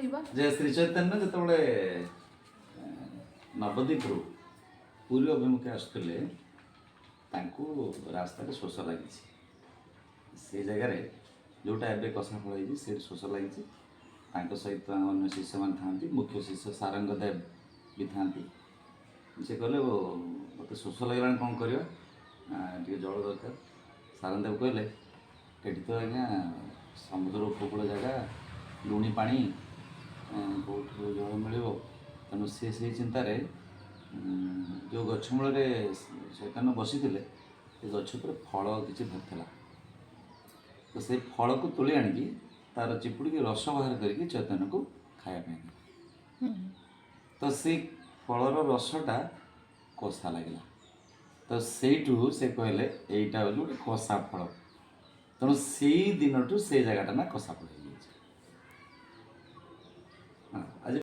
ଯିବା। ଯେ ଶ୍ରୀ ଚୈତନ୍ୟ ଯେତେବେଳେ ନବଦ୍ୱୀପରୁ ପୁରୀ ଅଭିମୁଖେ ଆସୁଥିଲେ, ତାଙ୍କୁ ରାସ୍ତାରେ ଶୋଷ ଲାଗିଛି। ସେ ଜାଗାରେ ଯେଉଁଟା ଏବେ କଷାଫଳ ହେଇଛି, ସେଇଠି ଶୋଷ ଲାଗିଛି। ତାଙ୍କ ସହିତ ଅନ୍ୟ ଶିଷ୍ୟମାନେ ଥାଆନ୍ତି, ମୁଖ୍ୟ ଶିଷ୍ୟ ସାରଙ୍ଗ ଦେବ ବି ଥାଆନ୍ତି। ସେ କହିଲେ, "ଓ, ମୋତେ ଶୋଷ ଲାଗିଲାଣି, କ'ଣ କରିବା? ଟିକେ ଜଳ ଦରକାର।" ସାରଙ୍ଗ ଦେବ କହିଲେ, "ଏଠି ତ ଆଜ୍ଞା ସମୁଦ୍ର ଉପକୂଳ ଜାଗା, ଲୁଣି ପାଣି, କେଉଁଠୁ ଜଳ ମିଳିବ?" ତେଣୁ ସେ ସେଇ ଚିନ୍ତାରେ ଯେଉଁ ଗଛ ମୂଳରେ ଚୈତନ୍ୟ ବସିଥିଲେ, ସେ ଗଛ ଉପରେ ଫଳ କିଛି ଧରିଥିଲା। ତ ସେଇ ଫଳକୁ ତୋଳି ଆଣିକି ତାର ଚିପୁଡ଼ିକି ରସ ବାହାର କରିକି ଚୈତନ୍ୟକୁ ଖାଇବା ପାଇଁ ଦେଲେ। ତ ସେଇ ଫଳର ରସଟା କଷା ଲାଗିଲା। ତ ସେଇଠୁ ସେ କହିଲେ, "ଏଇଟା ହେଉଛି ଗୋଟେ କଷା ଫଳ।" ତେଣୁ ସେଇ ଦିନଠୁ ସେଇ ଜାଗାଟା ନା କଷା ଫଳ ହେଇଯାଇଛି।